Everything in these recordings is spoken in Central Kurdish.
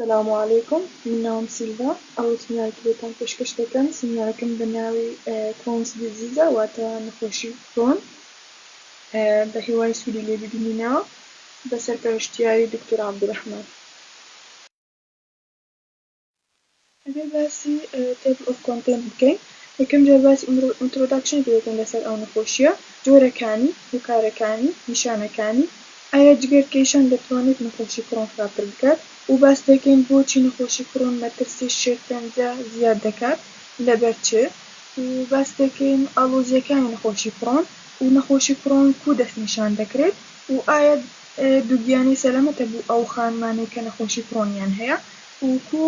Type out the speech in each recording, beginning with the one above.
سلام علیکم، من ناوم سیلڤا. ئەو سیمینارێکی بۆتان پێشکەش دەکەم. سیمینارەکەم بە ناوی Crohn's disease ە، واتە نەخۆشی کرۆن. بە هیوای سوودی لێ ببینینەوە، بە سەرپەرشتیاری دکتۆر عەبدولڕەحمان. ئەگەر باسی table of content بکەین، یەکەم جار باسی introduction ێکی دەکەین لەسەر ئەو نەخۆشیە، جۆرەکانی، هۆکارەکانی، نیشانەکانی، ئایا جگەرکێشان دەتوانێت نەخۆشی کرۆن خراپتر بکات، و باس دەکەین بۆچی نەخۆشی کرۆن مەترسی شێرپەنجە زیاد دەکات، لەبەر چ، و باس دەکەین ئاڵۆزیەکانی نەخۆشی کرۆن و نەخۆشی کرۆن کو دەستنیشان دەکرێت، و ئایا دووگیانی سەلامەتە بۆ ئەو خانمانەی کە نەخۆشی کرۆنیان هەیە، و کو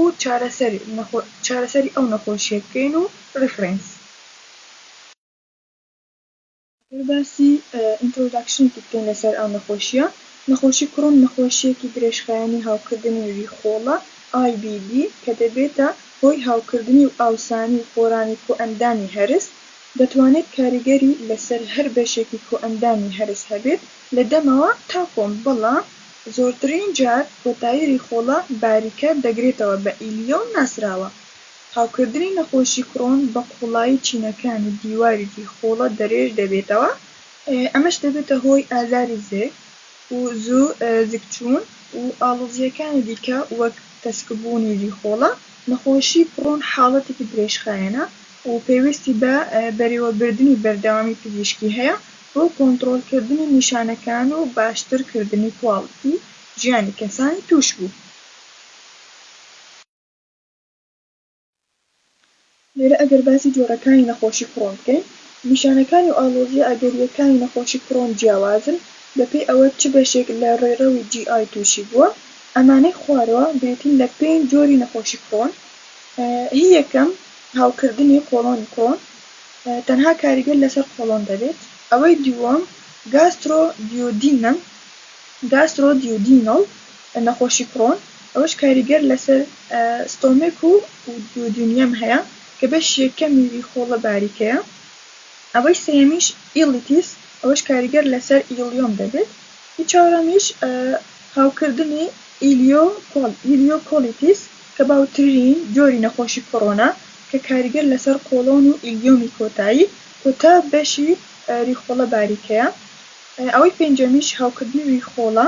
چارەسەری ئەو نەخۆشیە بکەین، و reference. ئەگەر باسی introduction ێکی بکەین لەسەر ئەو نەخۆشیە، نەخۆشی کرۆن نەخۆشیەکی درێژخایەنی هاوکردنی ریخۆڵە IBD کە دەبێتە هۆی هاوکردنی و ئاوسانی و خۆرانی کۆئەندامی هەرس. دەتوانێت کاریگەری لەسەر هەر بەشێکی کۆئەندامی هەرس هەبێت لە دەمەوە تا کۆم، بەڵام زۆرترین جار کۆتایی ریخۆڵە باریکە دەگرێتەوە، بە ileum ناسراوە. هاوکردنی نەخۆشی کرۆن بە قوڵایی چینەکانی دیواری ریخۆڵە دەرێژ دەبێتەوە، ئەمەش دەبێتە هۆی ئازاری زگ و زوو زگچوون و ئاڵۆزیەکانی دیکە وەک تەسکبوونی ریخۆڵە. نەخۆشی کرۆن حاڵەتێکی درێژخایەنە و پێویستی بە بەرێوەبردنی بەردەوامی پزیشکی هەیە بۆ کۆنترۆڵکردنی نیشانەکان و باشترکردنی quality ژیانی کەسانی تووشبوو. لێرە ئەگەر باسی جۆرەکانی نەخۆشی کرۆن بکەین، نیشانەکانی و ئاڵۆزیە ئەگەریەکانی نەخۆشی کرۆن جیاوازن بەپێی ئەوە چ بەشێک لە ڕێڕەوی GI تووشی بووە. ئەمانەی خوارەوە بریتین لە 5 جۆری نەخۆشی کرۆن. هی یەکەم هاوکردنی قۆڵۆنی کرۆن، تەنها کاریگەر لەسەر قۆڵۆن دەبێت. ئەوەی دووەم gastroduodenal نەخۆشی کرۆن، ئەوەش کاریگەر لەسەر stomach و duodenum هەیە کە بەشی یەکەمی ریخۆڵە باریکەیە. ئەوەی سێیەمیش ileitis، ئەوەش کاریگەر لەسەر ileum دەبێت. هی چوارەمیش هاوکردنی ileocolitis کە باوترین جۆری نەخۆشی کرۆنە کە کاریگەر لەسەر قۆڵۆن و ileum ی کۆتایی کۆتا بەشی ریخۆڵە باریکەیە. ئەوەی پێنجەمیش هاوکردنی ریخۆڵە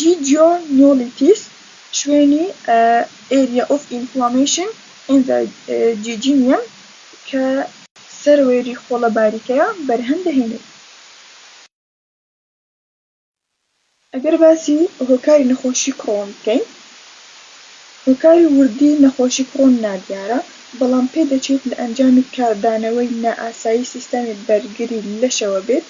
jejunoitis، شوێنی area of inflammation in the jejunum کە سەرەوەی ریخۆڵە باریکەیە بەرهەم دەهێنێت. ئەگەر باسی هۆکاری نەخۆشی کرۆن بکەین، هۆکاری وردی نەخۆشی کرۆن نادیارە، بەڵام پێدەچێت لە ئەنجامی کاردانەوەی نائاسایی سیستەمی بەرگری لەشەوە بێت.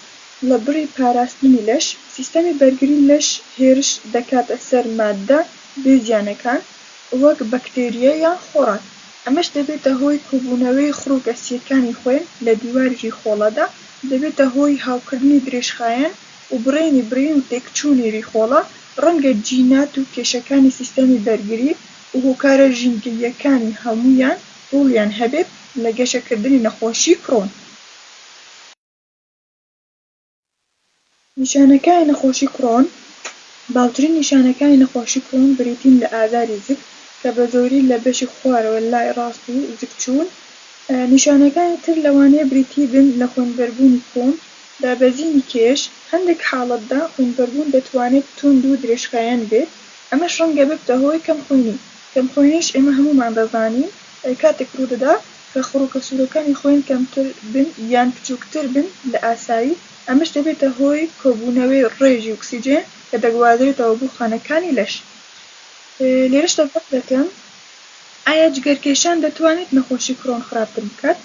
لە بڕی پاراستنی لەش، سیستەمی بەرگری لەش هێرش دەکاتە سەر ماددە بێزیانەکان وەک بەکتریا یان خۆراک. ئەمەش دەبێتە هۆی کۆبوونەوەی خڕۆکە سییەکانی خوێن لە دیواری ریخۆڵەدا، دەبێتە هۆی هاوکردنی درێژخایەن و بڕینی برین و تێکچوونی ریخۆڵە. ڕەنگە جینات و کێشەکانی سیستەمی بەرگری و هۆکارە ژینگەییەکانی هەموویان ڕۆڵیان هەبێت لە گەشەکردنی نەخۆشی کرۆن. نیشانەکانی نەخۆشی کرۆن. باوترین نیشانەکانی نەخۆشی کرۆن بریتین لە ئازاری زگ کە بە زۆری لە بەشی خوارەوە لای ڕاست و زگچوون. نیشانەکانی تر لەوانەیە بریتی بن لە خوێنبەربوونی کۆم، دابەزینی کێش. هەندێک حاڵەتدا خوێنبەربوون دەتوانێت توند و درێژخایەن بێت، ئەمەش ڕەنگە ببتە هۆی کەمخوێنی. کەمخوێنیش ئێمە هەموومان دەزانین کاتێک ڕوودەدا کە خڕۆکە سوورەکانی خوێن کەمتر بن یان بچووکتر بن لە ئاسایی، ئەمەش دەبێتە هۆی کۆبوونەوەی ڕێژی ئۆکسیجێن کە دەگوازرێتەوە بۆ خانەکانی لەش. لێرەشدا باس دەکەم ئایا جگەرکێشان دەتوانێت نەخۆشی کرۆن خراپتر بکات؟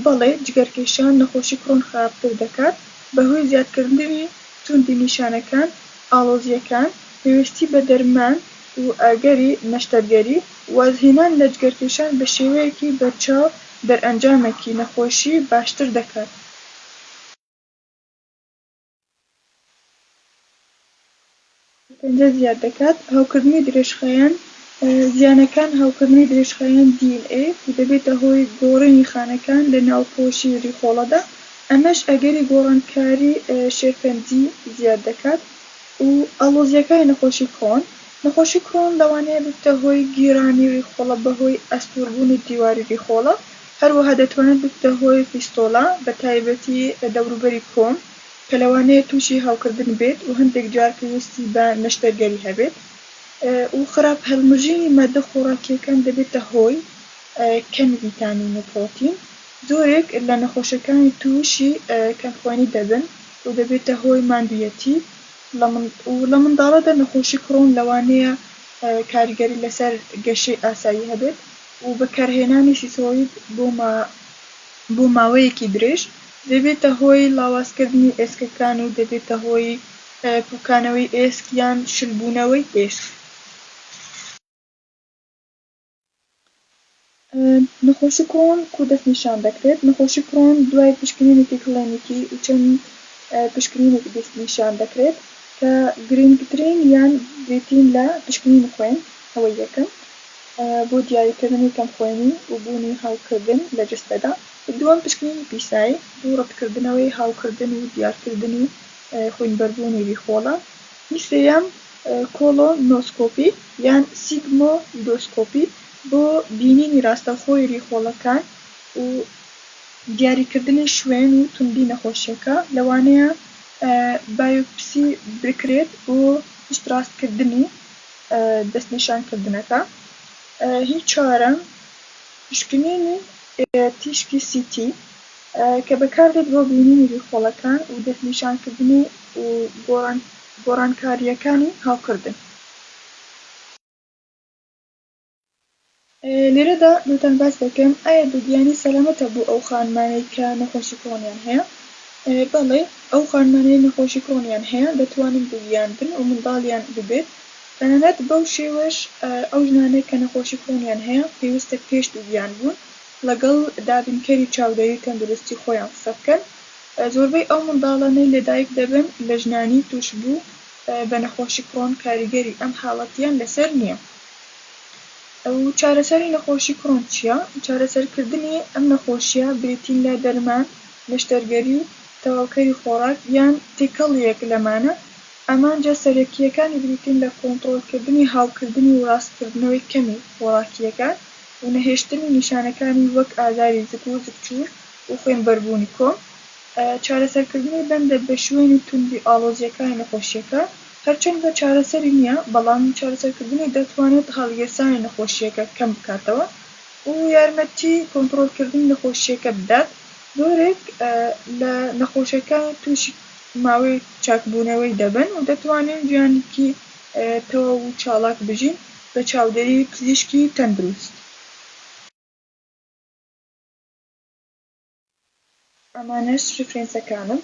بەڵێ، جگەرکێشان نەخۆشی کرۆن خراپتر دەکات بەهۆی زیادکردنی توندی نیشانەکان، ئاڵۆزیەکان، پێویستی بە دەرمان و ئەگەری نەشتەرگەری. وازهێنان لە جگەرکێشان بە شێوەیەکی بەرچاو دەرئەنجامێکی نەخۆشی باشتر دەکات. پەنجە زیاد دەکات. هاوکردنی درێژخایەن، زیانەکان هاوکردنی درێژخایەن DNA و دەبێتە هۆی گۆڕینی خانەکان لە ناوپۆشی ریخۆڵەدا، ئەمەش ئەگەری گۆڕانکاری شێرپەنجی زیاد دەکات. و ئاڵۆزیەکانی نەخۆشی کرۆن، نەخۆشی کرۆن لەوانەیە ببتە هۆی گیرانی ڕیخۆڵە بەهۆی ئەستووربوونی دیواری ڕیخۆڵە، هەروەها دەتوانێت ببتە هۆی فیستۆلا بە تایبەتی دەوروبەری کۆم کە لەوانەیە تووشی هەوکردن بێت و هەندێک جار پێویستی بە نەشتەرگەری هەبێت و خراپ هەڵمژینی ماددە خۆراکییەکان دەبێتە هۆی کەمی ڤیتامین و پرۆتین. زۆرێک لە نەخۆشەکانی تووشی کەمخوێنی دەبن و دەبێتە هۆی ماندوویەتی و لە منداڵەدا نەخۆشی کرۆن لەوانەیە کاریگەری لەسەر گەشەی ئاسایی هەبێت و بەکارهێنانی ستیرۆید بۆ ماوەیەکی درێژ دەبێتە هۆی لاوازکردنی ئێسکەکان و دەبێتە هۆی پوکانەوەی ئێسک یان شلبوونەوەی ئێسک. نەخۆشی کرۆن کو دەستنیشان دەکرێت؟ نەخۆشی کرۆن دوای پشکنینێکی کلینیکی و چەند پشکنینێک دەستنیشان دەکرێت کە گرنگترین یان بریتین لە پشکنینی خوێن، ئەوەی یەکەم بۆ دیاریکردنی کەمخوێنی و بوونی هەوکردن لە جەستەدا، دووەم پشکنینی پیسایی بۆ ڕەتکردنەوەی هەوکردن و دیارکردنی خوێنبەربوونی ڕیخۆڵە، سێیەم کۆڵۆنۆسکۆپی یان سیگمۆیدۆسکۆپی بۆ بینینی ڕاستەوخۆی ڕیخۆڵەکان و دیاریکردنی شوێن و توندی نەخۆشیەکە، لەوانەیە بایۆپسی بکرێت بۆ پشتڕاستکردنی دەستنیشانکردنەکە. هی چوارەم پشکنینی تیشکی CT کە بەکاردێت بۆ بینینی ڕیخۆڵەکان و دەستنیشانکردنی و گۆڕانکارییەکانی هەوکردن. لێرەدا بۆتان باس دەکەم ئایا دووگیانی سەلامەتە بۆ ئەو خانمانەی کە نەخۆشی کرۆنیان هەیە؟ بەڵێ، ئەو خانمانەی نەخۆشی کرۆنیان هەیە دەتوانن دووگیان بن و منداڵیان ببێت. تەنانەت بەو شێوەش ئەو ژنانەی کە نەخۆشی کرۆنیان هەیە پێویستە پێش دووگیان بوون لەگەڵ دابینکەری چاودێری تەندروستی خۆیان قسە بکەن. زۆربەی ئەو منداڵانەی لەدایک دەبن لە ژنانی تووشبوو بە نەخۆشی کرۆن کاریگەری ئەم حاڵەتیان لەسەر نییە. و چارەسەری نەخۆشی کرۆن چییە؟ چارەسەرکردنی ئەم نەخۆشییە بریتین لە دەرمان، نەشتەرگەری، تەواوکەری خۆراک یان تێکەڵیەک لەمانە. ئامانجە سەرەکییەکانی بریتین لە کۆنتڕۆڵکردنی هەوکردنی و ڕاستکردنەوەی کەمی خۆراکییەکان و نەهێشتنی نیشانەکانی وەک ئازاری زگ و زگچوون و خوێنبەربوونی کۆم. چارەسەرکردنی بەندە بە شوێنی توندی ئاڵۆزییەکانی نەخۆشییەکە، هەرچەندە چارەسەری نییە، بەڵام چارەسەرکردنی دەتوانێت هەڵگیرسانی نەخۆشییەکە کەم بکاتەوە و یارمەتی کۆنتڕۆڵکردنی نەخۆشییەکە بدات. زۆرێک لە نەخۆشەکان تووشی ماوەی چاکبوونەوەی دەبن و دەتوانن ژیانێکی تەواو و چالاک بژین بە چاودێری پزیشکی تەندروست. ئەمانەش ڕیفرێنسەکانم.